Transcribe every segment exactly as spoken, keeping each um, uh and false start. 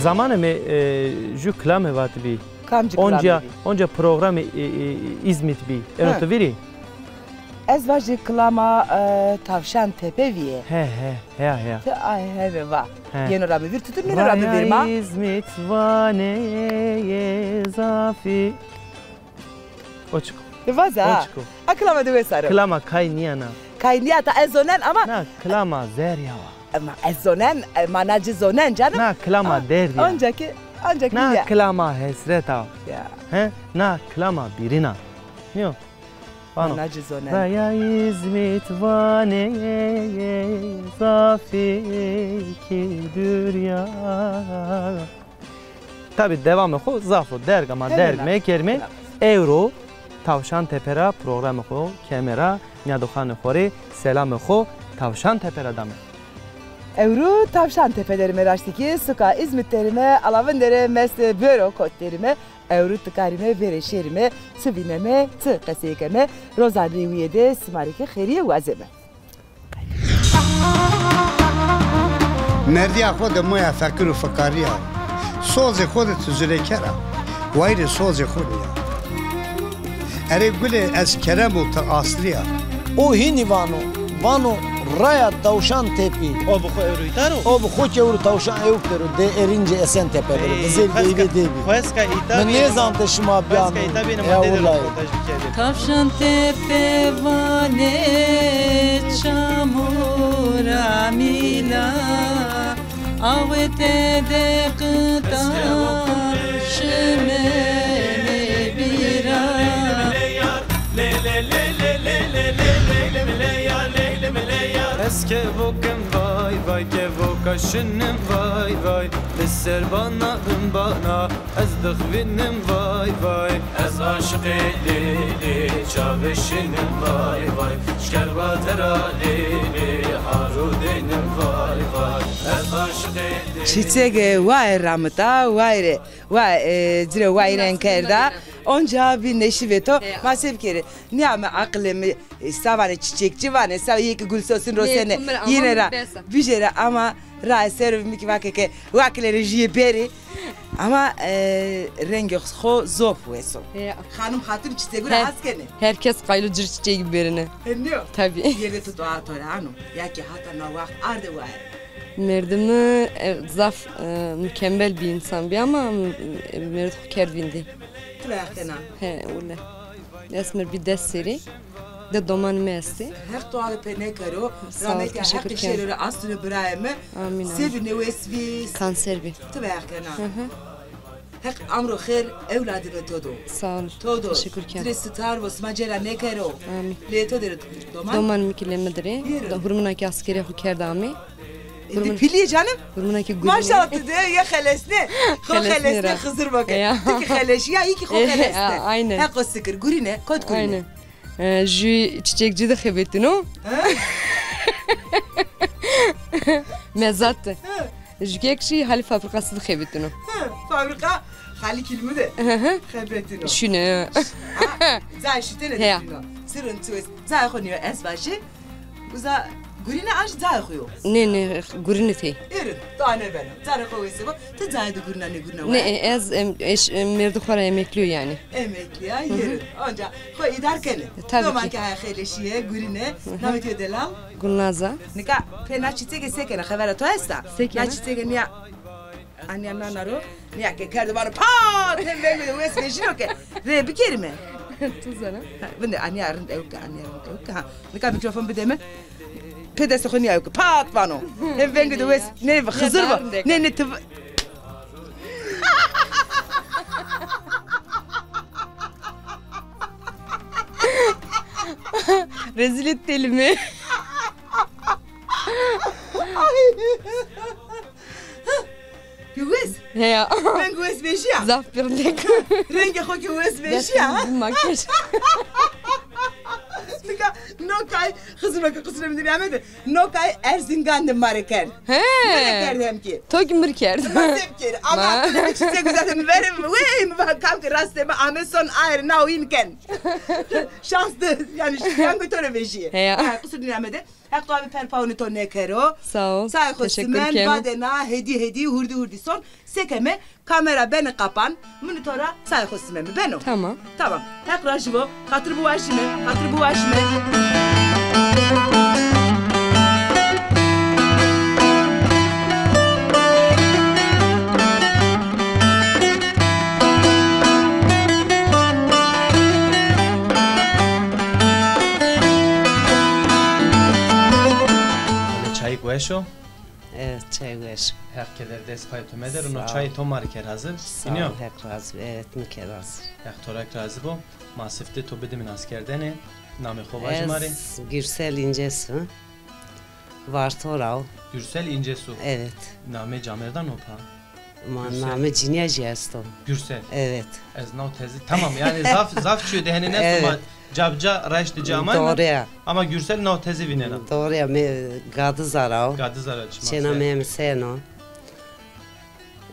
Zamanê mi, e, ju kilame vatibî. Kamcî kilame bî? Onca, onca programê, e, e, Îzmît bî. Eno tu vîrî? Ez vajî kilama, e, Tavşan Tepe vîye. He, he, heya, heya. Ti ay heme va. He. Yeno ra mi vîr, tu tu nêno ra mi vîr ma. Raya Îzmît vanê zafî. O çik o. Vaza. O çik o. A kilama de wesa ro. Kilama kay nîya na. Kay nîya ta ez zonen ama. Na kilama zerrîya wa. Ama ez zonen, e, ma na ci zonen canım. Na kilama derdî ya. Ancak ki, ancak ki na kilama hesret a. Ya. He? Na kilama bîrin a. Nîyo? Vano. Ma na ci zonen. Raya Îzmît vanê zafî kî dûr ya. Tabî dewamê xo zaf o, derg ama derg mekerîme. Ewro Tavşan Tepe ra programê xo keme ra, nîyadoxanê xo rê selamê xo Tavşan Tepe ra dame. Ewro Tavşan Tepe derîme, raştî kî suka Îzmît derîme, ala vindere mest bêro kot derîme. Ewro ti karîme vêrê şêrîme, ti vîneme, ti qesey keme. Roza nêwîye de sima rê kî xêrîye wazeme. Merdîya xo de moya feqîr û fikarî ya. Sozê xo de ti zûreker a. Wayîrê sozê xo nîya. Erê gulê ez kerem û ti aslî ya. O hînî vano, vano raya Tawşan Tepî. O bi xo ewro îta ro? O bi xo kî ewro Tawşan Ewk der o, dê Êrincê Esentepe der o, Xizêr Geyvê Dêbî. Xo ez ka îta bînim. Mi nêzante şima bîyano. Xo ez ka îta bînim, ma dê de roportaj bikerdim. Tavşan Tepe vanê çamura mîla, awê tede qita şimenê bîra. Ez kevokim vay vay, kevoka şinim vay vay, li ser bana bin bana. Ez dixwînim vay vay. Ez aşiqê lêlê çavê şinim vay vay. Şkerba te ra lêlê haro dênim vay vay. Ez aşiqê lêlê. Çiçege wayîr ramita, wayîrê, wa, e, ci rê wayîren kerda. Onca bî neşîvê to. Ma se bikerî? Nîya mi aqilê mi, e, sa vanê çiçekçî vanê, sa yê ki gul sosin rosene. Yine ra, bijêre ama ra ser mi ki vake ke wakilere jüye berî. Ama, e, rengê xo zof wes o. Xanim xatir çiçegû ra has kenê. Herkes qayîl o ci rê çiçegî bêrine. E, nîyo? Tabî. Yê de tu dua to rê ano. Ya ki hata na waxt arde waye. Merdimî, e, zaf, e, mukemmel bir insan bî ama, e, merdim xo kerd vîndî. Tu ra kena? He, wile. Ez mir bî des serî. De domanê mi estê. Heq dua de pê nêkero. Sağ ol, teşekkür ederim. Rahmetî Heq şêro rê astune birayê mi. Amîn, amîn. Se bî, nêwes bî? Kanser bî. Ti veya kena. Hı hı. Heq amro xêr ewladîno to do. Sağ ol. To do. Teşekkür ederim. Ti rê sitar bo, sima cêra nêkero. Amîn. Lê to der ê doman? Doman mi ki lê mi der ê. Yero. Hurmina ki askerîya xo kerd amê. Êdî pîlî yê canım. Hurmina ki gurîne. Maşallah, ti de yê xelesne. Xo xelesne, Xizir bo ke. Ya. Ti ki xeleşîya, î ki xo xelesne. Ya, aynen. Heqo sikir, gurîne, kot gurîne. Aynen. E, jü çiçekçî de xebetîno. Ha? Mezat de. Ha. Jü kek şî halî fabrikası de xebetîno. Ha, fabrika halî kîlmû de. Hı hı. Xebetîno. Şune. Ha, cayê şitene de şino. Sirrin tu es. Cayê xo nîyo ez vajî. Uza gurîne, an jî cayê xo yo? Nê, nê, gurîne tey. Êrin, dua nêbeno. Carê xo wesê bo. Ti cayê de gurîna, nêgurîna wa? Nê, e, ez, em, eş, em, merdê xo ra emeklî yo yanî. Emeklî ya, êrin. Onca xo îdar kenê. E, tabî ki. Doman ke haya xeleşîye, gurîne. Namê to delal? Gulnaz a. Nika pê na çiçege se kena, xevera to esta? Se kena? Na çiçege nîya Anîya nana ro, nîya ke kerdo vano pat, hem vengê de wes vejîno ke rê bikerîme. Tu zana. Ha, vinde anîya rind ewk, anîya rind ewk. Ha, nika mîkrofon bide mi. Pê destê xo nîya ewk, pat vano. Hem vengê de wes, nê Xizir bo. Nê, nê, ti v- Rezil et telimi. Ay. Ki wes? Heya. Reng wes vejîya? Zaf pirlek. Rengê xo ki wes vejîya? Dest makyaj. Nika no kay, Xizir ke qisrê mi de nîyame de, no kay Erzingan de ma rê kerd. He. Mi rê kerd hem ki. To ki mi rê kerd. Ma se bikerî. Ama tu de çiçek zaten verim. Wey, mi va kam ki rastê mi ame son ayrı na oyun ken. Şans de, yanî yango to rê vejîye. Heya. Ha, qisrê nîyame de. Heq to abi perpaunê to nêkero. Sağ ol. Sayê xo simen, badê na, hedî hedî, hurdî hurdî son. Seke mi kamera bene kapan, mi to ra sayê xo simeme. Beno? Tamam. Tamam. Heq raji bo. Xatir biwajîme. Xatir biwajîme. Çayik weş o. Evet, çay weş. Heq keder dest pay to meder. No çay to ma rê kerd hazir. Sağ ol, Heq razı bo. Evet, mi kerd hazir. Heq to ra razı bo. Ma sifte to bidimî naskerdene. Namê xo vajî ma rê. Ez Gürsel İncesu. Varto ra o. Gürsel İncesu. Evet. Namê camêrdan o pa. Ma namê cinîya jî esto. Gürsel. Evet. Ez naw tezî. Tamam, yanî zaf zaf çîyo de henî nesto ma ca bi ca raşt ci ama. Doğru ya. Ama Gürsel naw tezî vînena. Doğru ya. Mi Gadiza ra o. Gadiza ra çima. Çêna mi Hemseno.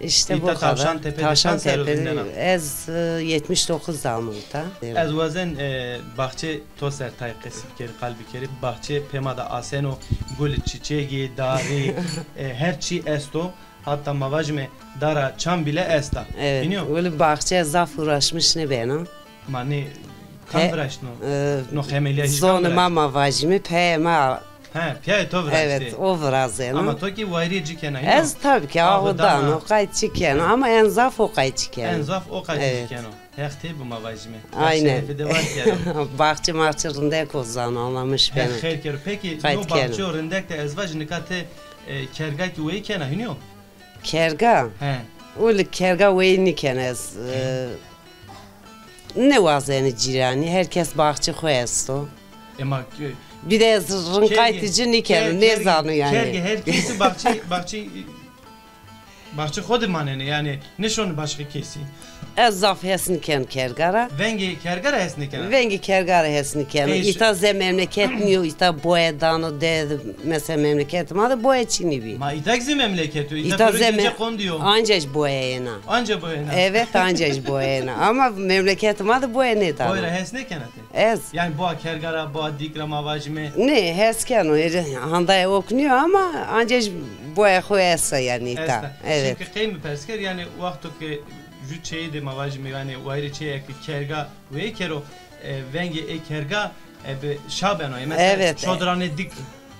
İşte bu kadar. Tavşantepe de çend serr o vindena? Ez e, yetmiş dokuz de amo îta. Ez wazen e, baxçê to ser tay qesî bikerî, qal bikerî. Baxçê pê ma de aseno, gul, çiçegî, darî, e, her çî esto. Hatta ma vajîme dara çam bîle esta. Evet. Hînî yo? Wele baxçe zaf uğraşmış nêbeno. Ma nê kam viraştno? No xemelîya hîç kam viraştno? Zonê ma ma vajîme, peyê ma. He, piyayê to viraştê. Evet, o virazeno. Ama to kî wayirê ci kena, hînî yo? Ez tabii ki aho dano, qayt ci keno ama en zaf o qayt ci keno. En zaf o qayt ci keno. Heq tey bi ma vajîme. Aynen. Heq şerefê de var kero. Baxçe maxçe rindek o zano, anlamış beno. Heq xeyr kero. Peki, no baxçe o rindek de ez vajî nika ti e, kerga kî weyî kena, hînî yo? Kerga? He. Wele kerga weyî nîkena ez. E, nêwazenê cîranî, her kes baxçê xo esto. Ema ke-, bir de ez rind qaytê ci nîkeno, nêzano yanî. Kerge her kesî baxçê, baxçê Baxçê xo de manenê, yanî nêşonê başqe kesî. Ez zaf hes nîkeno kerga ra. Vengê kerga ra hes nêkena? Vengê kerga ra hes nîkeno. Îta zê memleket nîyo, îta boye dano de, mesela memleketê ma de boye çinî bî. Ma îta kî zê memleket o, îta zê me-, qondî yo. Anca ji boye yena. Anca boye yena. Evet, anca ji boye yena. Ama memleketê ma de boye nêdano. Boye ra hes nêkena ti? Ez. Yanî boa kerga ra, boa dîk ra ma vajîme. Nê, hes keno, êrê handayê ok nîyo ama ancak boya xo esta yanî îta. Esta. Evet. Çimkî qey mi pers kerd, yanî wexto ke ju çêyî de ma vajîme, yanî wayirê çêyî eke kerga weyî kero, e, vengê ê kerga, e, bi şa beno. E, mesela, evet, e, şodranê dîk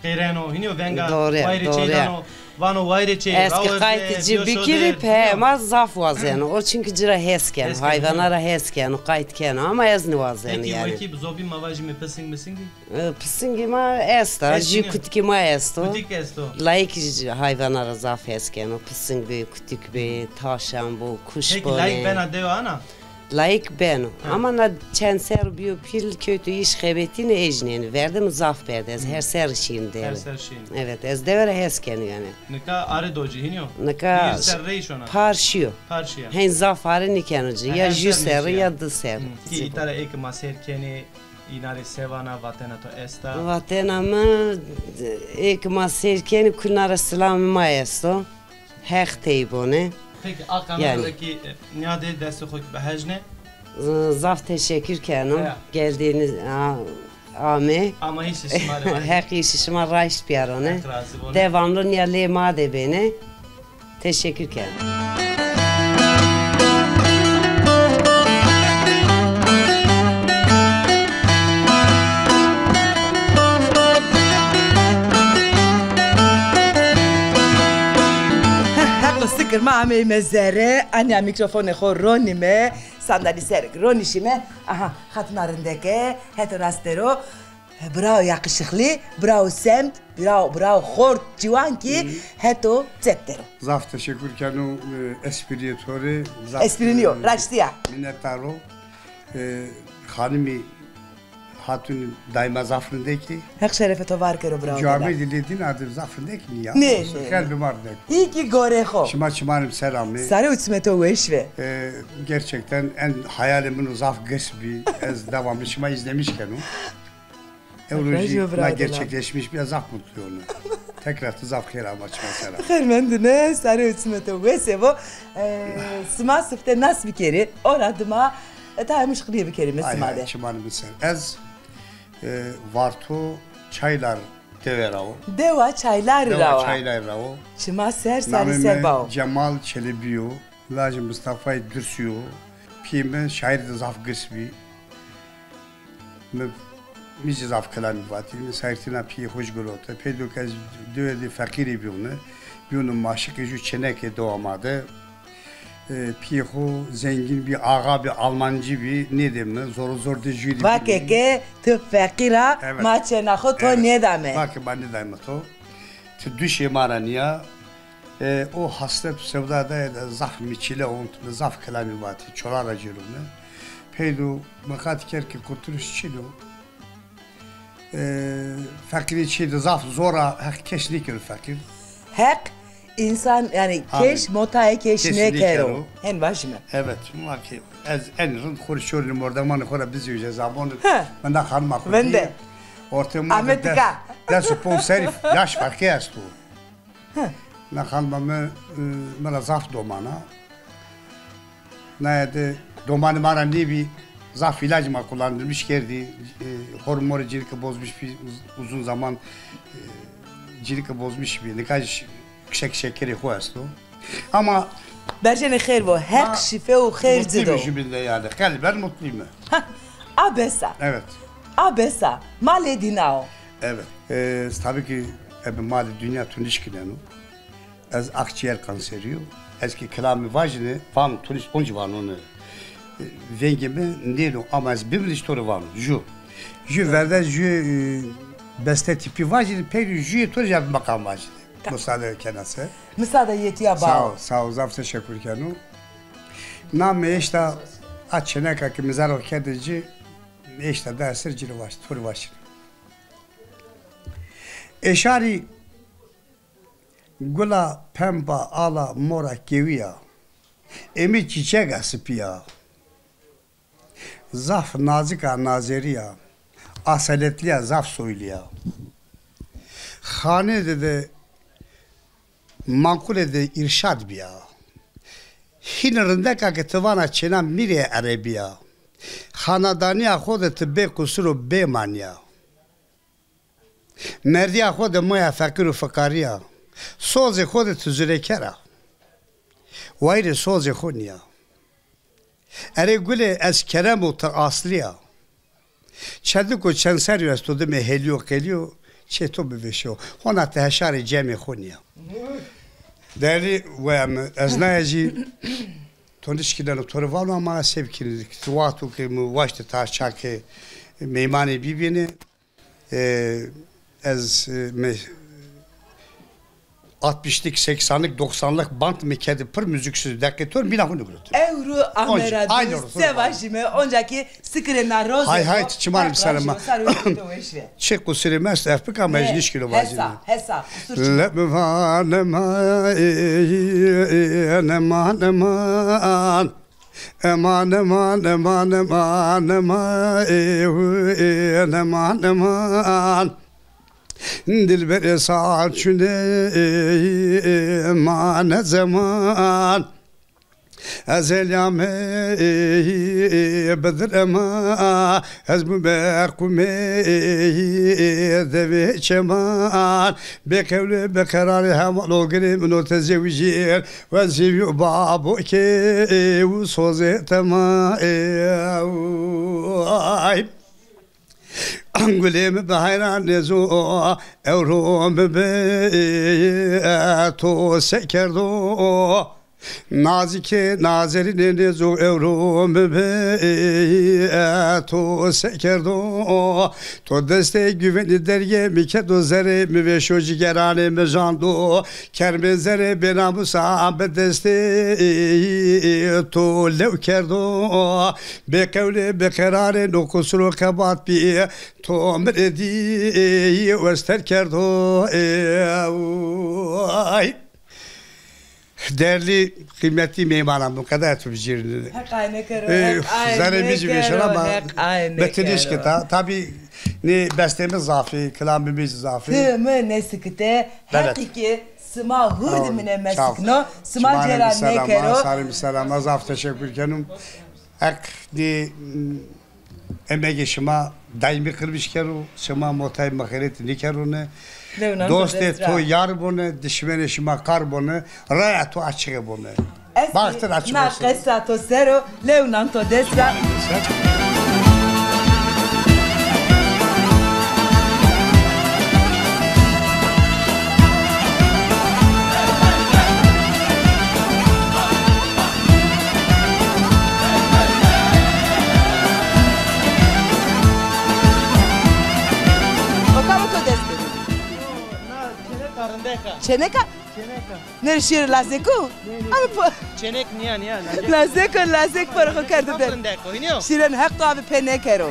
qêreno, hînî yo venga wayirê çêyî dano, vano wayirê çêyî rawerte, bîyo şodir, bîyo şodir. Ez kî qaytê ci bikirî, peyê ma zaf wazeno. O çimkî ci ra hes keno, hayvana ra hes keno, qayt keno ama ez nêwazeno yanî. Peki, wekî bi zobî ma vajîme pising misingî? E, pisingê ma esta, jû kutikê ma esto. Kutik esto. Layik jî hayvana ra zaf hes keno. Pising bê, kutik bê, taşan bo, kuş bo. Peki, layik bena dewe ana? Layik beno. Ha. Ama na çend serr bîyo pîl kewto îş xebetîne ê jî nêno. Verde mi zaf berde. Ez her serr şîyîn dewe. Her serr şîyîn. Evet, ez dewe ra hes keno yanî. Nika arê do ci, hînî yo? Nika par şîyo. Par şîya. Hên zaf arê nîkeno ci. Ya jû serrî ya di serrî. Ti îta ra ê ke ma seyr kenê, îna rê se vana, vatena to esta? Vatena mi, ê ke ma seyr kenê, kulina ra silamê ma esto. Heq tey bone. Peki, a kamera ra kî, e, nîyadê destê xo kî bihejne. Z-, zaf teşekkür keno. Geldiğiniz, a, ame. Ama îşê şima rê. Heq îşê şima raşt biyarone. Heq razî bone. Devamlı nîya lê ma de bêne. Teşekkür keno. Heq sikir ma ameyme zere, anya mîkrofonê xo ronîme, sandalî ser ronîşîme. Aha, xatina rindeke, heto rast dero. Bravo yakışıklı, bravo semt, bravo, bravo xort ciwan kî heto çep dero. Zaf teşekkür keno, e, espriyê to rê. Zaf, espri nîyo, e, raştî ya. Minnetdar o. E, xanimî hatun daîma zaf rindek ê. Heq şerefê to var kero, bravo. Camêrdî lê dîna de zaf rindek nîya. Nê, nê. Qelbê ma rindek. Îyî kî gorê xo. Şima çimanê mi ser amê. Sarê û çimê to weş be. E, gerçekten en hayalê min o zaf girs bî. Ez devamlı şima izlemiş keno. Ewro jî na gerçekleşmiş bîya, zaf mutluyum. Tekrar ti zaf xêr ama çima ser a. Xêr mendine, sarê û çimê to wes ê bo. E, sima sifte nas bikerî, ora dima, e, tayê muşqilîye bikerîme sima de. Çimanê mi ser. Ez, e, Varto Çaylar Dewe ra wo. Dewa Çaylarî ra wa. Dewa Çaylarî ra wo. Çima ser sarî ser bawo. Namê mi Cemal Çelebî yo. Lajê Mistafayê Dursî yo. Pîyê mi şaîr de zaf girs bî. Mi, mi zî zaf kilamî vatî. Mi sayîrtîna pîyê xo jî girotî. Peydo ke ez dewe de feqîrî bîyone. Bîyone maşiqê jû çênekê dewa ma de. E, pîyê xo zengîn bî, axa bî, almancî bî, nêdê mi, zoro zor de jûrî. Vake ke ti feqîr a, ma çêna xo to nêdame. Vake ma nêdame to. Ti duşê ma ra nîya. E, o hasret û sewda daye de zaf mi çîle ont, mi zaf kilamî vatî, çola ra cêrune. Peydo mi qat kerd ke kurtuluş çin o. E, feqîrê çê de zaf zor a, Heq kes nêkero feqîr. Heq însan, yanî kes motayê kes nêkero. Hên vajîme. Evet, ma ke ez en rind xo rê şorîne mordemanê xo ra bizewje zabon. Mi na xanima xo dî. Ortê ma de des, des û ponc serrî yaş ferqî esto. Na xanima mi, e, mi ra zaf doman a. Naye de domanê ma ra nêbî, zaf îlacê ma kullandırmış kerdî. E, xor morê cinîke bozmuş bî, uz-, uzun zaman, e, cinîke bozmuş bî. Nika jî kişek şekerê xo esto. Ama berjenê xêr bo, Heq şîfe û xêr ci do. Mutluyum jübinde yani. Kalben mutluyum. Ha, a bes a. Evet. A bes a. Ma lê dîna o. Evet. E, tabii ki ebe ma lê dinya tunişkineno. Ez akciğer kanserî yo. Ez ki kilamî vajîne, van turist onc vanone. E, vengê mi nêno ama ez bimrî to rê vano. Jû. Jû verde jû, e, beste tîpî vajîne, peyro jûyê to rê ya bi meqam vajîne. Musade kena se. Musade yetîya bawo. Sağ ol, sağ ol. Zaf teşekkür keno. Na mi eşta a çêneka ki mi zerr kerde ci, mi eşta da ser ci rê vaş, to rê vaşîne. Eşarî Gula pemba ala mora kewî ya. Ê mi çîçega sipî ya. Zaf nazik a nazerî ya. Aseletlî ya, zaf soylî ya. Xanê de de manqulê de îrşad bîya. Hînî rindek a ke ti vana çêna mîrê erebî ya. Xanadanîya xo de ti bê qusir û bê manî ya. Merdîya xo de moya feqîr û fiqarî ya. Sozê xo de ti zûreker a. Wayîrê sozê xo nîya. Erê gulê ez kerem û ti aslî ya. Çendiko çend serrî esto dime helîyo qelîyo, çê to bivêşo. Hona ti heşarê cemê xo nîya. Değerli waya mi, ez naye jî tonişkî deno to rê vano ama sevkî, wexto ke mi waştê ta ça ke meymanê bîbîne. E, ez, e, me-, altmışlık, seksanlık, doksanlık band mi kedi pir müziksiz, deqê to mîna xo nigirot. Ewro ame ra dû, se vajîme, onca ki sikirê na roze. Hay hay, çimanê mi sere ma. Çi qusurê mi est, ef bika, ma ez nişkîno vajîme. Hesa, hesa, qusur çima. Leman, leman, leman. Eman, eman, eman, eman, eman, ew, eman, eman. Dilberê saçune, eman, eman. Ezelîya me, bidir ema, ez mubequmê, devê çeman. Bê qewlê, bê qerarê heval o girê min o tezewicîr. Wezî yo babo ke ew sozê tema ew. Ay. Gulê mi bi heyran nêzo, ewro mi bi to se kerdo. Nazikê nazerînê nêzo, ewro mi bi to se kerdo. To destê güvenî dergê mi kendo, zerê mi vêşo, cigeranê mi jando. Kermê zerê bênamusan bi destê to lew kerdo. Bê qewlê, bê qerarê no qusur û qebat bî, to mi rê dî wester kerdo. Ay. Değerli, kıymetli meymanan, bu kadar tu bicirni. Heq aye nêkero, e, Heq aye zerê mi jî vêşena ma, Heq aye nêkero. Betinîş kita. Tabi nê bestê mi zafî, kilamê mi zafî. Ti mi nêsikite, Heqî ki sima hurdî mi nêmesikno, sima cêra nêkero. Sarê mi selama, zaf teşekkür kenum. Heq nê, m, emegê şima Daîmî qirmîş kero, şima motayê mi xêrêtî nêkerone. Lewnan to Dostê dest ra. To yar bone, dişmenê şima qar bone, raya to açiqe bone. Ez Baxtır açıq na olsun. Qesa to ser o, lewnan to dest ra. O karo to dest kero. Na çêneka rindek a. Çêneka? Çêneka. Nêrê şêrê lazêko? Nê, nê. Ama po- Çênek nîya, nîya, lazêk. Lazêko, lazêk para xo kerdo de. Rindek o, hînî yo? Şîren Heq to abi pê nêkero.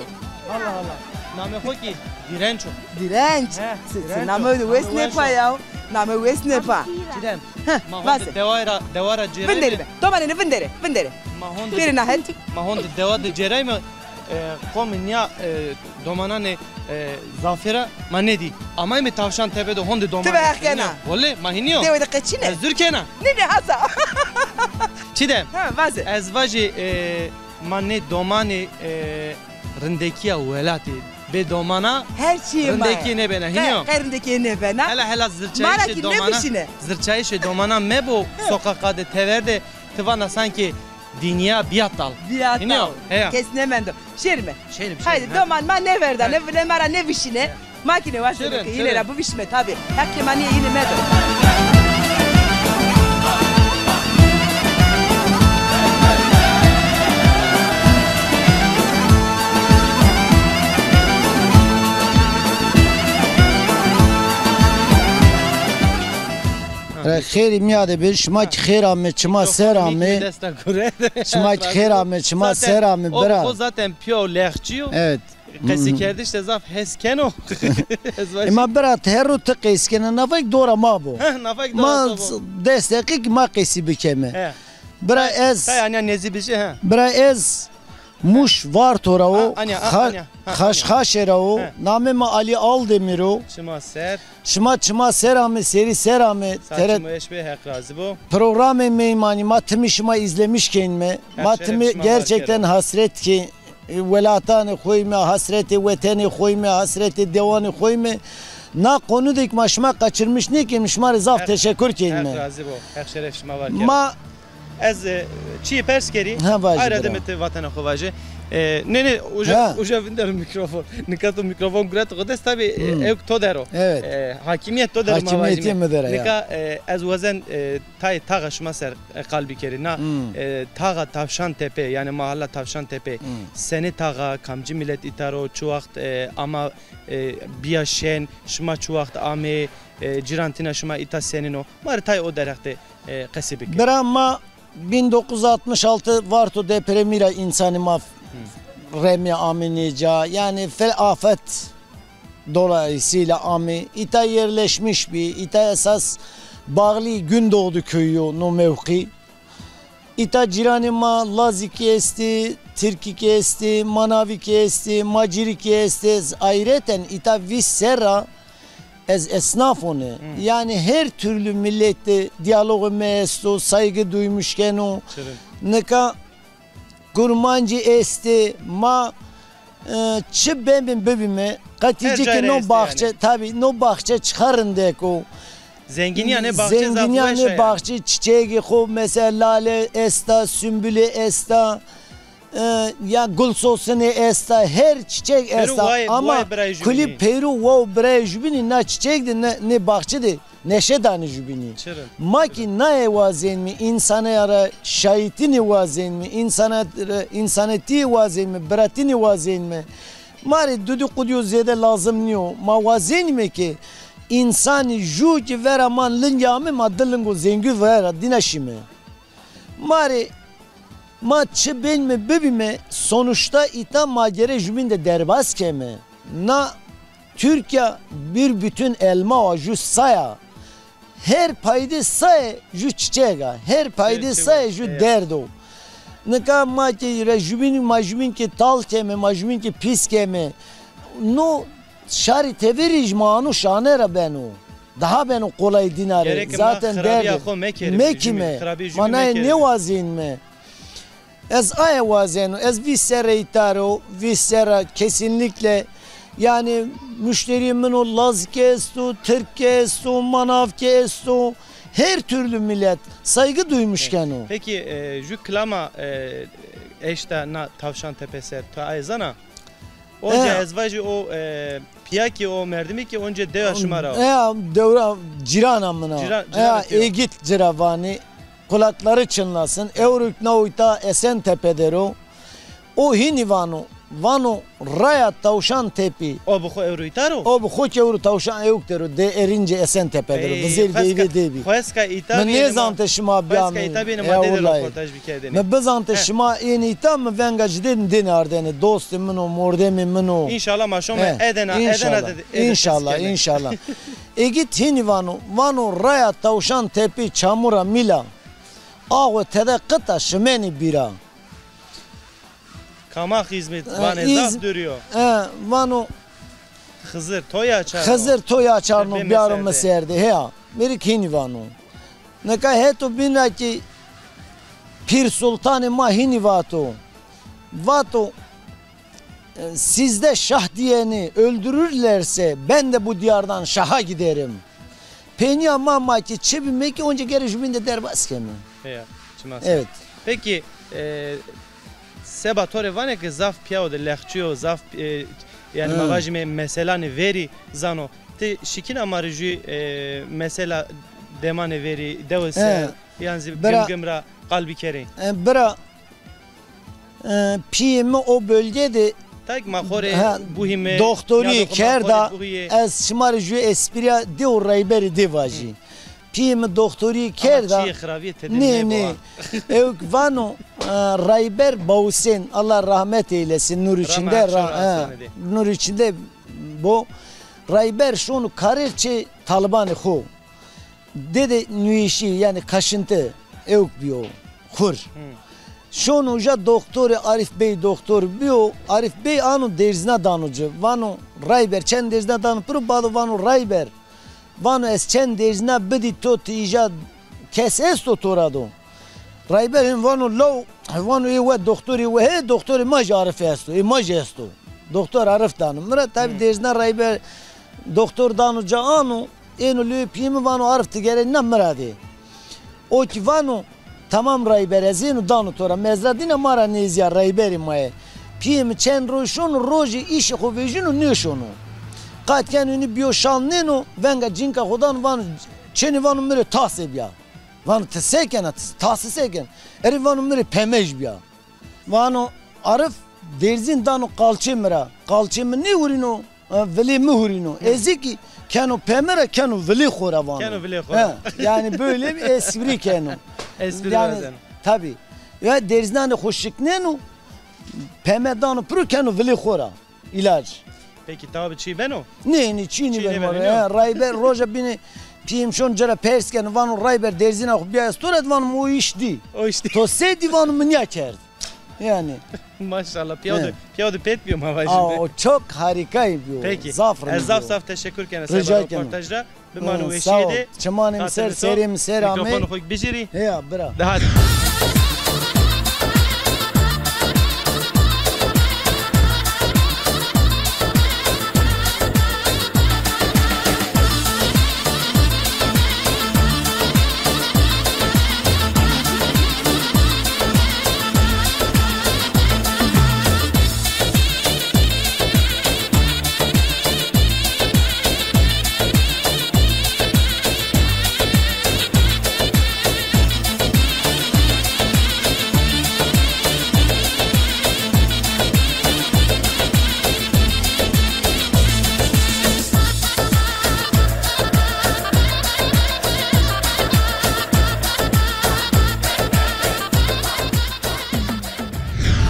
Allah Allah. Namê xo kî Dîrenç o. Dîrenç. He, Dîrenç o. Namê de wes nêpa ya. Namê wes nêpa. Çidem. Heh, ma honde vaze. Dewa ra, dewa ra cêrayme. Vindere be. Domanêne vindere, vindere. Ma honde. Bêrê na het. Ma honde dewa de cêrayme, e, qomê nîya, e, domananê, e, zafê ra ma nêdî. Amayme Tavşan Tepe de honde domanê. Ti be heq kena. Wele, ma hînî yo. Dewe de qeçîne. Ez zur kena. Nê, nê, hasa. Çidem. Ha, vaze. Ez vajî, e, ma nê domanê, e, rindekîya welatê. Bê domana her çîyê ma rindekî nêbena, hînî yo? Qe-, qe rindekî nêbena. Hela, hela zirçayîşê domana, zirçayîşê domana mebo, soqaqa de, tever de, ti vana sankê dînya bîya tal. Bîya tal. Hînî yo? Heya. Kes nêmendo. Şêrîme. Şêrîme, şêrîme. Haydi, doman ma nêverdane, vile ma ra nêvişîne. Heya. Ma kî nêwazenê ke îne ra bivişîme tabî. Heq kê ma nîyê îne medo. Re xêrî mîya de bir, şima kî xêr ame, çima ser ame. Şima kî xêr ame, çima ser ame, bira. O zaten pîya û lexçî yo. Evet. Qesîkerdiş de zaf hes keno. Ez vajî. Ema bira, ti her ro ti qesî kena, nafek dora ma bo. Heh, nafek dora to bo. Ma des deqîq ma qesî bikeme. He. Bira ez, tay anya nezî bijî, he. Bira ez Muş Varto ra o, ha, anya, ha, Xa-, anya, ha, Xaşxaşê ra o. He. Namê mi Alî Aldemîr o. Çima ser. Şima çima ser ame, serî ser ame. Saçim weş be, Heq razî bo. Programê Meymanî ma timî şima îzlemîş keynme. Ma timî gerçekten hasret kê. E, welatanê xo yîme, hasretê wetenê xo yîme, hasretê dewanê xo yîme. Na konu de kî ma şima qaçirmiş nêkeme, şima rê zaf teşekur kenîme. Heq razî bo. Heq şeref şima var kero. Ma ez, e, çîyê pers kerî. Ha, vajî, ayra de mi ti vatena xo vajî. E, nê, nê, uca, uca vindero mîkrofon. Nika to mîkrofon guret xo dest, tabî, e, ewk to der o. Evet. E, hakîmîyet to der o, ma vajîme. Hakîmîyetê mi der a ya. Nika, e, ez wazen, e, tayê taxa şima ser, e, qal bikerî. Na, e, taxa Tavşantepe, yanî mahalla Tavşantepe, senê taxa, kamcî milet îta ro, çi waxt, e, ama, e, bîya şen, şima çi waxt amê, e, cîrantîna şima îta senîn o? Ma rê tayê o derheq de, e, qesî bike. Bira ma bin dokuz yüz altmış altı Varto depremî ra însanî ma remî amê nêca. Yanî fel afet dolayısıyla amê. Îta yerleşmiş bî. Îta esas bağlı Gündoğdu köyü yo no mewqî. Îta cîranê ma Lazî kî estê, Tirkî kî estê, Manavî kî estê, Macîrî kî estê. Ayreten îta vîst serra ez esnaf one. Yanî her türlü millet de diyalogê mi esto, saygı duymuş keno. Nika Kurmancî estê, ma, e, çi bemî bibîme, qetî ci ki no baxçe, tabî, no baxçe çiqa rindek o. Zengînîya nê baxçe zaf weş a. Zengînîya nê baxçe, çiçegî xo, mesela lale esta, sümbüle esta, e, ya gulsosinê esta, her çiçek esta. Ama kulî pêro wa û birayê jubînî na çiçek de, nê, nê baxçe de neşe danê jubînî. Ma kî naye wazenîme, însanê ra şahîtînî wazenîme, însanê, însanetîyê wazenîme, biratînî wazenîme. Ma rê dudî qudîyo zêde lazim nîyo. Ma wazenîme ke însanî ju kî vera ma lingî ame, ma di lingo zengû vera dîna şîme. Ma rê, ma çi benîme bibîme, sonuçta îta ma gere jubîn de derbaz keme. Na Türkiye bir bütün elma wa, ju saya. Her payde saye ju çiçek a. Her payde saye ju derd o. Nika ma kî re jubîn, ma jubîn kî tal keme, ma jubîn kî pîs keme. No şarî teverî jî ma ano şane ra beno. Daha beno kolay dîna rê. Zaten derd o. Mekîme. Ma naye nêwazenîme. Ez aye wazeno, ez vîst serre îta ro, vîst serra kesinlikle, yani muşterî min o, Laz ke esto, Tirk ke esto, Manav ke esto, her türlü millet saygı duymuş keno. Peki, e, jü kilama, e, eşta na Tavşan Tepe ser, to aye zana? Onca ez vajî o, e, piya ki, o merdimî ki onca dewa şima ra o. Ya, dewra cîrana min a. Cîra-, cîrana. Ya, Êgît ci ra vanî. Kulakları çınlasın. Ewro na o îta Esentepe der o. O hînî vano, vano raya Tavşan Tepî. O bi xo ewro îta ro? O bi xo ki ewro Tavşan Ewk der o. De Erince Esentepe der o. Ey, Vizêr deyvê de bî. Xweska îta bî. Mi nêzante şima bîyanî. Xweska îta bî, ma dê de roportaj bikerdêne. Mi bizante şima ênî îta, mi venga ci dê dêne ardene. Dostê min o, mordemê min o. Înşallah ma şome Edena, Edena de, Edena de ses keme. Înşallah, înşallah. Êgît hînî vano, vano raya Tavşan Tepî çamura mîla. Axwe tede qita şimenî bîra. Kama xizmet vanê, zaf dûrî yo. E, vano Xizir to ya çarno. Xizir to ya çarno, biyaro mi ser de. Heya. Mêrik hînî vano. Nika heto bîn ra ki Pîr Sultanê ma hînî vato. Vato, e, sizde şah diyeni öldürürlerse ben de bu diyardan şaha giderim. Peynîya ma, ma ki çi bîme ki onca gere jubîn de derbas keme. Heya, çima se. Evet. Peki, e, seba to rê vanê ke zaf pîyawo de lehçî yo, zaf, e, yanî ma vajîme meselanê verî zano. Ti şikîna ma rê jü, e, mesela demanê verî, dewe ser, yan zî Gimgim ra qal bikerê? E, bira, e, pîyê mi o bölge de doktorî kerda, ez şima rê jü esprîya dê û rayberî dê vajî. Pîyê mi doktorî kerda. Ama çîyê xiravîye tede nêbo. Nê, nê. Ewk vano, e, Rayber Bawusên, Allah rahmet eylesin, nur içinde, nur içinde bo. Rayber şono karir çê talibanê xo. Dede nuyişî, yanî kaşıntı, ewk bîyo, xur. Şono uca doktorê, Arif Bey doktor bîyo, Arif Bey ano derzîna dano ci. Vano Rayber, çend derzîna dano piro, bado vano Rayber. Vano ez çend derzîna bidî to, ti îja kes esto to ra do? Rayber hên vano law, vano ê we doktorê we hê, doktorê ma jî Arif esto, ê ma jî esto. Doktor Arif dano mi ra. Tabî derzîna Rayber doktor dano ca ano, êno lewê pîyê mi vano Arif ti gere na mi ra dê. O kî vano tamam Rayber, ez êno dano to ra. Mezra dîna ma ra nêzîya, Rayberê ma yê. Pîyê mi çend roj şono, rojê îşê xo vejîno nêşono. Qat keno înî bîyo şan nêno, venga cinka xo dano vano çênê, vano mi rê tase bîya. Vano ti se kena, ti tase se ken? Erê vano mi rê pemej bîya. Vano Arif derzîn dano qalçê mi ra. Qalçê mi nêhurîno, e, vilê mi hurîno. Ez zî kî keno peme ra, keno vilê xo ra vano. Keno vilê xo ra. He, yanî böyle bir espri keno. Espri yanî, tabî. Ya derzînanê xo şikneno, peme dano piro, keno vilê xo ra. İlaç. Peki tabî çî beno? Nê, nê, çî nêbeno. He, Rayber roja bîne pîyê mi şon ci ra pers keno, vano Rayber derzîna xo bîya ez to ra dî, vano mi o îş dî. O îş dî. To se dî, vano mi nîya kerd. Yanî. Maşallah. Pîyaw de, pîyaw de pet bîyo ma vajîme. Aa, o çok harikay bîyo. Peki. Zaf rind bîyo. Ez zaf zaf teşekkür kena seba roportaj ra. Bimano weşîye de. Çimanê mi ser, serê mi ser amey. Mîkrofonê xo bijîrî. Heya, bira. De hadi.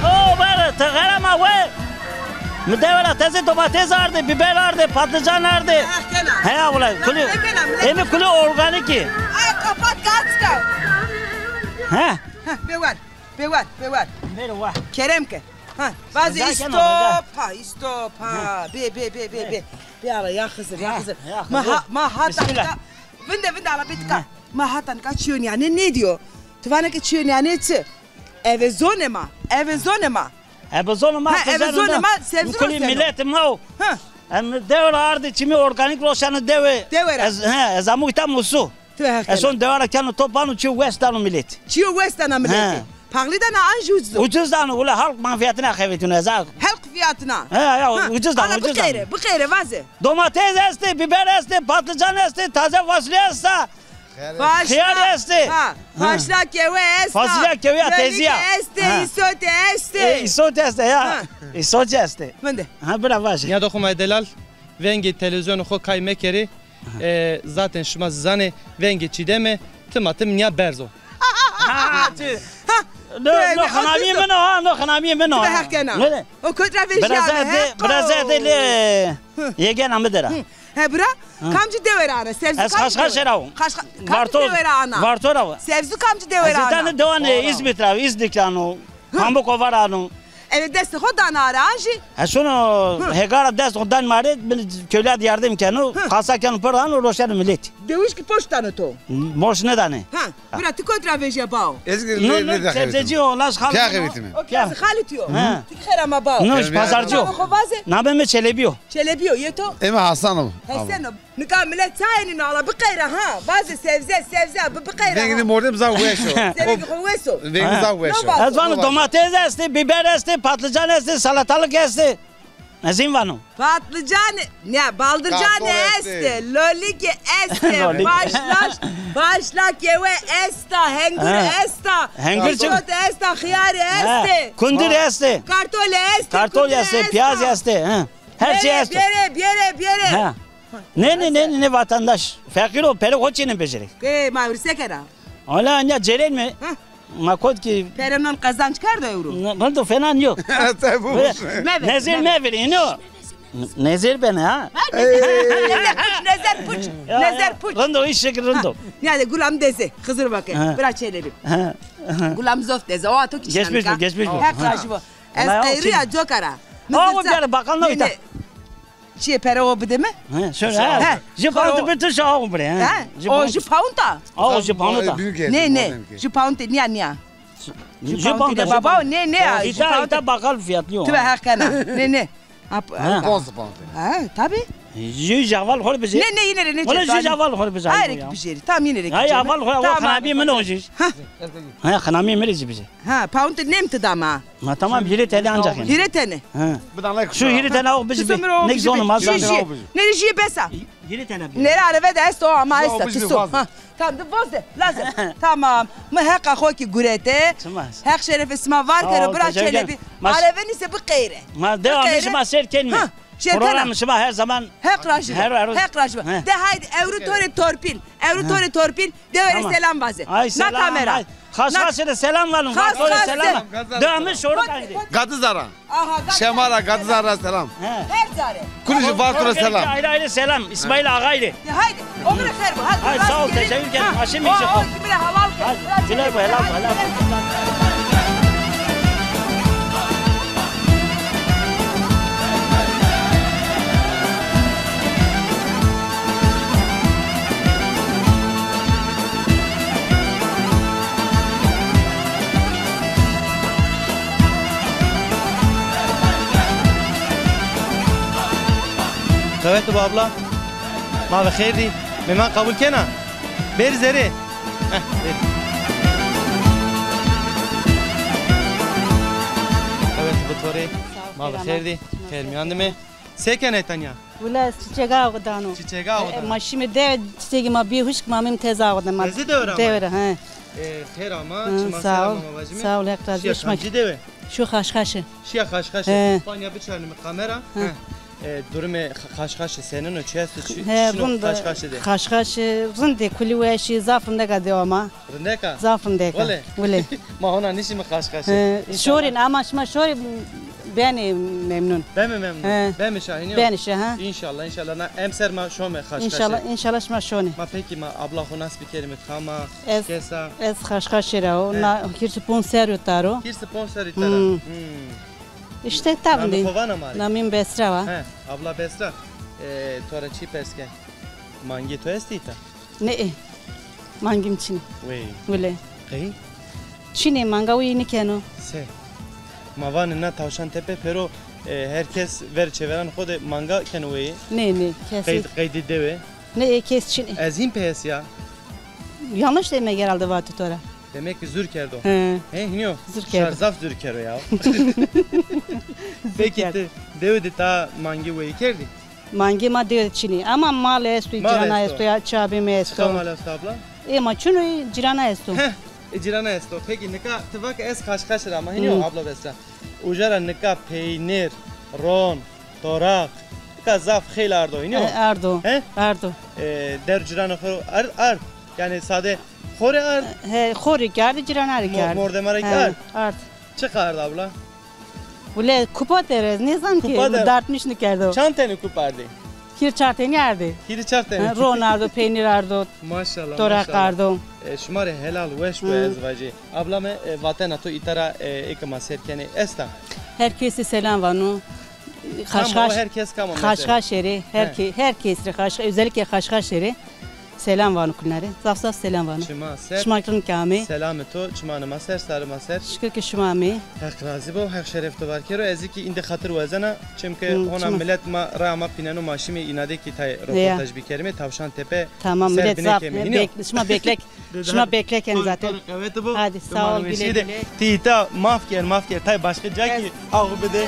O, bere, ti xera ma we. Mi dewe ra tezê domates ardê, biber ardê, patlıcan ardê. Heya wele, kulî, emi kulî organikî. Ay, kapat, kaç ka. He? Heh, bêwer, bêwer, bêwer. Bêwer. Kerem ke. Ha, vazî stop, ha, stop, ha. Bê, bê, bê, bê, bê. Bê ala, ya Xizir, ya Xizir. Ma ha-, ma hata nika, vinde, vinde ala bê tika. Ma hata nika çîyo nîyanê nêdîyo. Ti vana ke çîyo nîyanê çi? Eve zonê ma. Eve zonê ma. Ebe zonê ma. Ha, eve zonê ma, sebze kulî roşeno. Miletê ma o. Ha. Em dewe ra ardê çimî organîk roşeno dewe. Dewe ra. Ez, he, ez amo îta Musu. Ti ve heqena. Ez son dewe ra keno top vano çîyo wes dano milet. Çîyo wes dana miletî. He. Paxlî dana an jî ucuz o? Ucuz dano, wele halk manfiyatına xebetîno ez a. Halk fiyatına. He, ya, ha, ucuz dano, ucuz dano. Biqeyre, biqeyre vaze. Domates estê, biber estê, patlıcan estê, taze fasulye esta. Xiyar estê. Ha, faşla kewe esta. Fasulye kewe ya, tezî ya. Lolîke estê, îsote estê. E, îsote estê ya. Ha. Îsote estê. Vinde. Ha, bira vaje. Nîyadoxê ma yê delal, vengê televîzyonê xo kay mekerê. E, zaten şima zî zanê vengê Çîdeme timatim nîya berz o. Ha, çi? Ha. No, no xinamîyê min o, ha, no xinamîyê min o. Ti be heq kena. O kot ra vejîyame, heq o. Bira zê de lê yegena mi de ra. Hı. He bira, kamcî dewe ra ana? Sebzî kamcî dewe ra? Ez Xaşxaşê ra wo. Xaşxa-, kamcî dewe ra ana? Varto ra wo. Sebzî kamcî dewe ra ana? Ez tane dewan, e, Îzmît ra, Îznik ra ano. Pambukova ra ano. Eve destê xo dana ara an jî? Ez sono hêga ra dest xo dan ma rê, bin kewlîya de yardim keno, qasa keno, pir ano, roşeno miletî. Dewij kî poşt dano to? Poşt nêdanê. Ha, bira ti kot ra vejîya bao? Ez kî sebzecî yo, laj xalit. Pîya xebetîme. O pîya xalitî yo. Ti kî xêr ama bao. No, pazarcî yo. Namê xo vaze? Namê mi Çelebî yo. Çelebî yo, yê to? Ê mi Hasan o. Hasan o. Nika milet çayê nîno ala, biqeyre ha. Bazê sebze, sebze, bi, biqeyre ha. Vengê mordem zaf weş o. Vengê xo wes o. Vengê zaf weş o. Ez vano domates estê, biber estê, patlıcan estê, salatalık estê. Ez hîn vano. Patlıcan, ne, baldırcan estê, lolîke estê, başlaş, başla kewe esta, hengur esta, hengur çi? Îsot esta, xiyarî estê. Kundir estê. Kartolî estê, kartolî estê, piyaz estê, ha. Her şey esto. Biyere, biyere, biyere. Ha. Ne, ne, ne, ne, ne vatandaş. Feqîr o, pere xo çênê becerê. E, ma vîr se kera? Ala, anya cêrên mi? Ha. Ma kot ki. Pere non qezanç kerdo ewro? Ne, ben de fena yok. Nezir mevir, ino. Nezir ben ha. Ha, nezir, nezir puç, nezir puç. Ya, nezir puç. Rindo, iş şekil rindo. Ha. Ya de gulam deze, Xizir bakê. Ha. Bira çelebi. Ha. Gulam zof deze, o ato ki. Geçmiş bu, geçmiş bu. Hep rajbo. Ez qeyrîya coka ra. Awo biyare, bakal newîta. Çiyê pere o bide mi? He, söyle ha. Ji pound bir tu şaho bire ha. He? O ji pound a? Awo ji pound a. Nê, nê. Ji pound nîya, nîya. Ji pound de baba, nê, nê. Îta, îta bakal fiyatlı o. Tu ve heq kena. Nê, nê. Ponz pound. Ha, tabi. Jü javal xor bize. Ne, ne, yine ne. Wala jü javal xor bize. Hayır ki bijeri. Tam yine ki. Hayır, aval xor, aval xanabî min o jü. Ha. Ha, xanabî min jü bize. Ha, pound nem ti dama. Ma tamam, hîrê tenê ancak yani. Hîrê tenê. Ha. Şu hîrê tenê o bize. Ne zonu ma. Ne jü besa. Hîrê tenê. Nere areve de esto ama esta tiso. Ha. Tamam, de voze, lazim. Tamam. Mi heqa xo kî gurete. Heq şerefê sima var kero, bira Çelebi. Areve nise bi qeyre. Ma devamlı şima ser kenme. Program şima her zaman. Heq rajî. Heq rajî. De haydi, ewro to rê torpîl. Ewro to rê torpîl. Dewe rê selam vaze. Ay selam. Na kamera. Xaşxaşê rê selam valim. Xaşxaşê rê selam. Devamlı şoru kaydı. Gadizara. Aha, Gadizara. Şema ra, Gadizara ra selam. Her care. Kulî jî Varto ra selam. Ayrı ayrı selam. İsmail Agay rê. Ya haydi, omre xêr bo. Hadi, sağ ol, teşekkür ederim. Aşim için. O, o, helal. Hadi, güle bu, helal, helal. Qewet bo abla. Ma ve xêr dî. Mêman qebul kena. Bêrî zerê. Heh, bêrî. Qewet bo to rê. Ma ve xêr dî. Xêr mîyan de me. Se kenê tenya? Wila ez çiçek awe dano. Çiçek awe dano. E, ma şîme dewe, çiçekî ma bî huşk, ma mîm tez awe de ma. Teze dewe ra ma? Dewe ra, he. E, xêr ama, çima ser ama ma vajîme. Sağ ol, Heq razî bo şima. Şiya kamcî dewe? Şu Xaşxaşî. Şiya Xaşxaşî. He. Panya biçarnîme kamera. He. E, durumê Xa-, Xaşxaşî senîn o, çi esto, çi, çi şino Xaşxaşî de? Xaşxaşî rindê, kulî weşî, zaf rindek a dewa ma. Rindek a? Zaf rindek a. Wele? Wele. Ma hona nişîme Xaşxaşî. He, şorîn ama şima şorî benê memnun. Beme memnun. He. Beme şahînî yo. Benê şa, ha. Înşallah, înşallah. Na emser ma şome Xaşxaşî. Înşallah, înşallah şima şonê. Ma pekî ma abla xo nas bikerîme, kam a, çi kes a? Ez Xaşxaşî ra o. He. Na hîris û ponc serrî taro. Hîris û ponc serrî taro. Hmm. Hmm. Îşte tam dî. Namê xo vana ma rê. Namê mi Besra wa. He, abla Besra. E, to ra çî pers ke? Mangê to estî îta? Ne, e. Mangê mi çin ê. Wey. Wile. Qey? Çinê, manga weyî nêkeno. Se? Ma vanê na Tavşantepe pêro, e, her kes ver çêveran xo de manga keno weyî. Nê, nê, kes. Qeyd, qeydî dewe. Nê, kes çinê. Ez hîn peyes ya. Yanlış demek herhalde vatî to ra. Demek ki zûr kerdo. He. He, hînî yo? Zûr kerdo. Şar zaf zûr kero ya. Zûr kerdo. Peki ti dewe de ta mangî weyî kerdî? Mangê ma dewe de çinî. Ama mal esto, cîrana esto, ya çabê mi esto. Çiqa mal esto abla? Ê ma çin o, cîrana esto. Heh, e, cîrana esto. Peki nika ti va ke ez Xaşxaş ra, ama hînî yo abla Besra? Uca ra nika peynir, ron, toraq, nika zaf xeyl ardo, hînî yo? E, ardo. He? Ardo. E, der cîranê xo ard, ard. Yanî sade xo rê ard? He, xo rê kerdî, cîrana rê kerdî. Mordema rê kerd? Ard. Çiqa ard abla? Wile kupa der ez nêzan ki, mi dert mi şi nêkerdo. Çand tenî kupa ardê? Hîrê çar tenî ardê. Hîrê çar tenî. Ha, ron ardo, peynîr ardo. Maşallah, toraq ardo. E, şima rê helal weş bo ez vajî. Abla mi, e, vatena to îta ra, e, ê ke ma ser kenê esta? Her kesî selam vano. Xaşxaş, her kes kam o mesela? Xaşxaşê rê, her ke-, her kes rê Xaşxa-, özellikle Xaşxaşê rê. Selam vano kulnarê. Zaf zaf selam vano. Çima ser. Şima rind ke amê. Selamê to, çimanê ma ser, sarê ma ser. Şikir ke şima amê. Heq razî bo, Heq şeref to var kero. Ez kî îndî xatir wazena, çimke hona milet ma, raya ma pîneno, ma şimê înadê kî tay roportaj bikerîme, Tavşantepe ser binêkeme. Tamam, milet zaf, şima beklek, şima beklek en zaten. Hadi, sağ ol, güle güle. Ti îta maf ker, maf ker. Tay başka ca kî aw bide.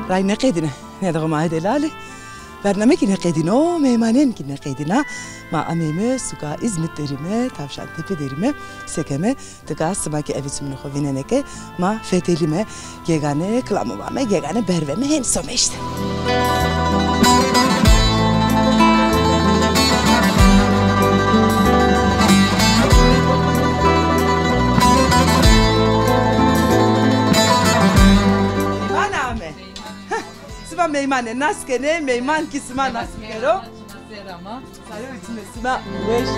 Ray nêqedîne, ne de ma delalî. Bername kî nêqedîno, meymanên kî nêqedîna. Ma ameyme suka Îzmit derîme, Tavşantepe derîme, sekeme. Tika sima kî eve çimunê xo vînenê ke ma fetelîme, gegane kilamo vame, gegane berveme, hên some îşte. Meyman ame. Sima meymanê nas kenê, meyman kî sima nas bikero. Sima ser ama. Sarê û çimê sima weş.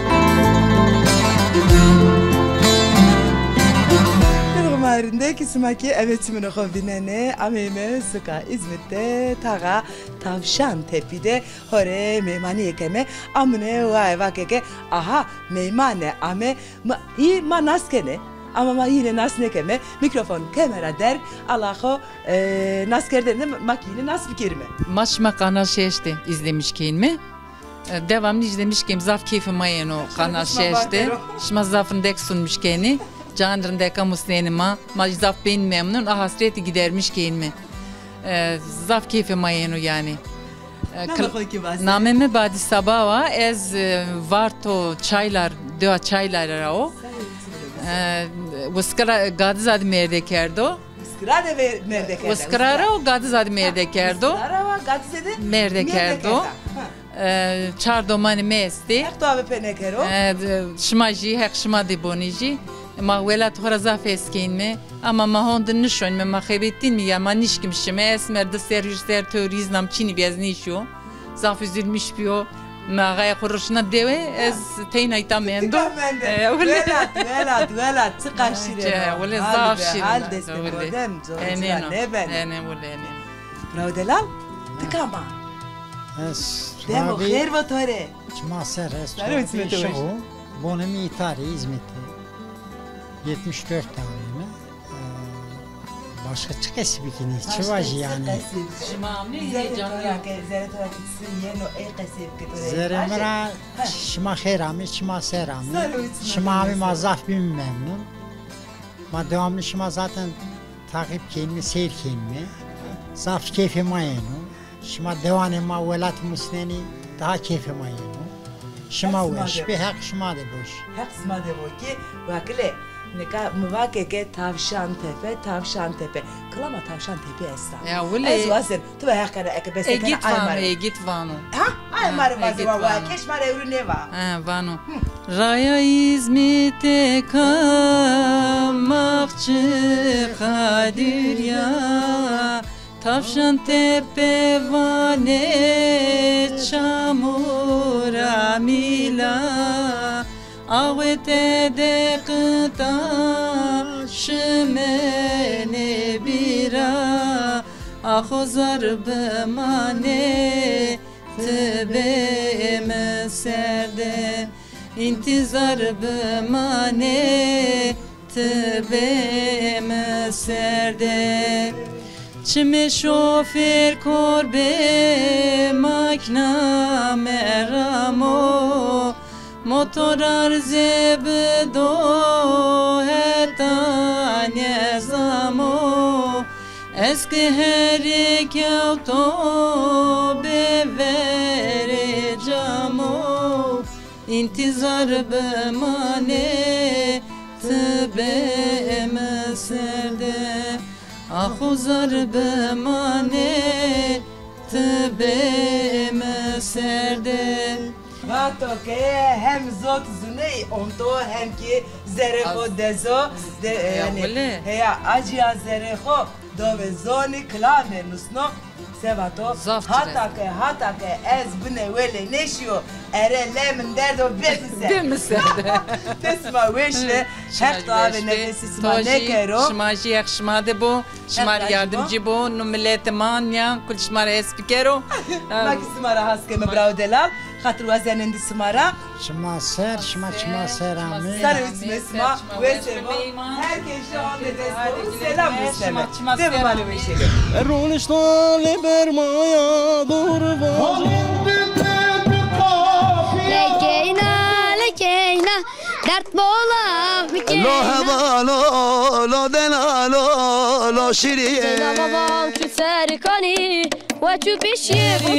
Dilxima rindekî sima kî eve çimunê xo vînenê, ameyme suka Îzmit de taxa Tavşantepe de ho rê meymanîye keme. Amune waye vake ke aha meymanê ame, ma, hî ma nas kenê. Ama ma yîne nas nêkeme. Mîkrofon keme ra derg, ala xo, e, naskerdene de ma kî yîne nas bikerîme. Ma şima Kanal şeş de îzlemîş kenîme. E, devamlı îzlemîş kenîme. Zaf keyfê ma yeno Kanal şeş de. Şima zaf rindek sunmîş kenî. Can rindeka musnenî ma. Ma zaf bên memnun. A hasreti gidermîş kenîme. E, zaf keyfê ma yeno yanî. E, namê xo kî vaze. Namê mi Badî Saba wa. Ez, e, Varto Çaylar, dewa Çaylar ra o. E, Wiskira Gadiza de mêrde kerdo. Wiskira de ve-, mêrde kerdo. Wiskira ra o Gadiza de mêrde kerdo. Wiskira ra wa Gadize de mêrde kerdo. Ha. E, çar domanê mi estê. Heq to ave pê nêkero. E, d-, şima jî, Heq şima de bonî jî. Ma welat xo ra zaf hes kenîme. Ama ma honde nişonîme, ma xebetînîme ya, ma nîşkîme şîme. Esmer di ser, hîrê ser tewr îznam çinî bî, ez nêşîyo. Zaf üzülmüş bîyo. Mi axaya xo rişna dewe, ez teyna îta mendo. Îta mende. E, wele. Welat, welat, welat. Çiqa şîrîn o. Wele zaf şîrîn o. Hal destê mordem, cor cira nêbeno. Ene, wele, ene. Bravo delal. Ti kam a? Ez. Demo xêr bo to rê. Çima ser, ez. Sarê û çimê to weş. Bonê mi îta rê, Îzmîtî. Yetmiş dört de ameyme. Ee, başka çi qesî bikinî? Çi vajî yanî? Şima amnê heyecanlı. Zerê to ra ke, zerê to ra ke çi yeno, ey qesî bike to rê. Zerê mi ra şima xêr amê, çima ser amê. Şima amê ma zaf bîme memnun. Ma devamlı şima zaten Taqîb kenîme, seyr kenîme. Zaf keyfê ma yeno. Şima dewanê ma, welatê musnenî, daha keyfê ma yeno. Şima weş bê, Heq şima de weş. Heq sima de bo ki, wakile, nika mi va ke ke Tavşan Tepe, Tavşan Tepe. Kilama Tavşan Tepe esta. Ya, wile. Ez wazen, tu ve Heq kena eke bese kena, ay ma rê. Egît vano. Ha? Ay ma rê vaze wa, wa, keş ma rê ewrî nêva. Ha, vano. Raya Îzmîtê ka maxçî Qadir ya, Tavşan Tepe vanê çamura mîla, awê tede qita şimenê bîra, axo zar bimanê ti bê mi ser de. Întîzar bimanê ti bê mi ser de. Çimê şofêr kor bê, makîna meramo, motor arze bido heta nêzamo. Ez ki herê kewto bê verê camo. Întîzar bimanê ti bê mi ser de, axo zar bimanê ti bê mi ser de. Vato ke hem zot zuney onto hem ki zerê xo dezo de, yanî heya acîya zerê xo. Do ve zonî kilamê nusno, se vato, hata ke, hata ke ez bine welê nêşîyo, ere lê min derdo bê mi ser. Bê mi ser de. Dest sima weş be, Heq to avê nefesê sima nêkero. Şima jî Heq şima de bo, şima rê yardimcî bo, no miletê ma nîya kul şima rê hes bikero. Ma kî sima ra has keme, bravo delal. Xatir wazenên di sima ra. Şima ser, şima çima ser amê. Ser û çimê sima wes bo. Her kes jî amê dest xo. Selam û seme. De bimanê weşê. Ronişta lê bermaya dor va. Lekeyna, lekeyna, dert bola mi keyna. Lo heva lo, lo dena lo, lo şirî. Zeyna babam ki serkanî. Weçû pişiyê xo.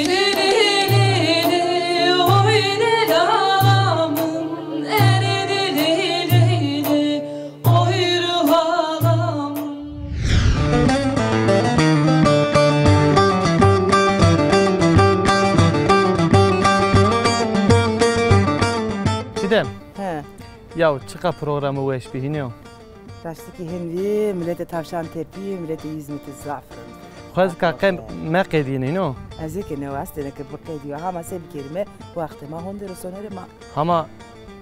Çiğdem. He. Yaw, çiqa programê weş bî hînî yo. Raştî kî hên vî, miletê Tavşan Tepî, miletê Îzmîtî zaf rind. Xwez ka qe meqedînê, no? Ez ê ke newastêne ke biqedîyo, hama se bikerîme, wextê ma honde ro, sonerê ma. Hama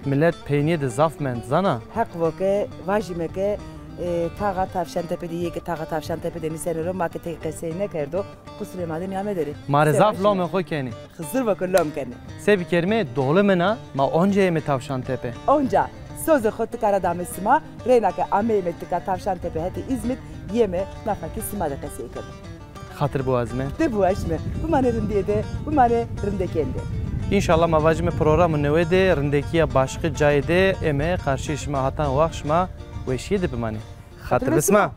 milet peynîye de zaf mend, zana? Heq vo ke vajîme ke, e, taxa Tavşan Tepe de yê ke taxa Tavşan Tepe de nîsenê ro, ma ke tey qesey nêkerdo, qusurê ma de nîyame derê. Ma rê zaf lomê xo kenê. Xizir vo ke lom kenê. Se bikerîme, dolimina, ma onca yeme Tavşan Tepe. Onca, sozê xo tika ra dame sima, reyna ke ameyme tika Tavşan Tepe hetê Îzmît, yeme nafa ke sima de qesey keme. Xatir biwazime. Ti biwazime. Bimanê rindîye de, bimanê rindekên de. Înşallah ma vajîme programê newe de, rindekîya başqe cayê de eme qarşîyê şima, hatan waxt şima weşîye de bimanê. Xatir bi sima.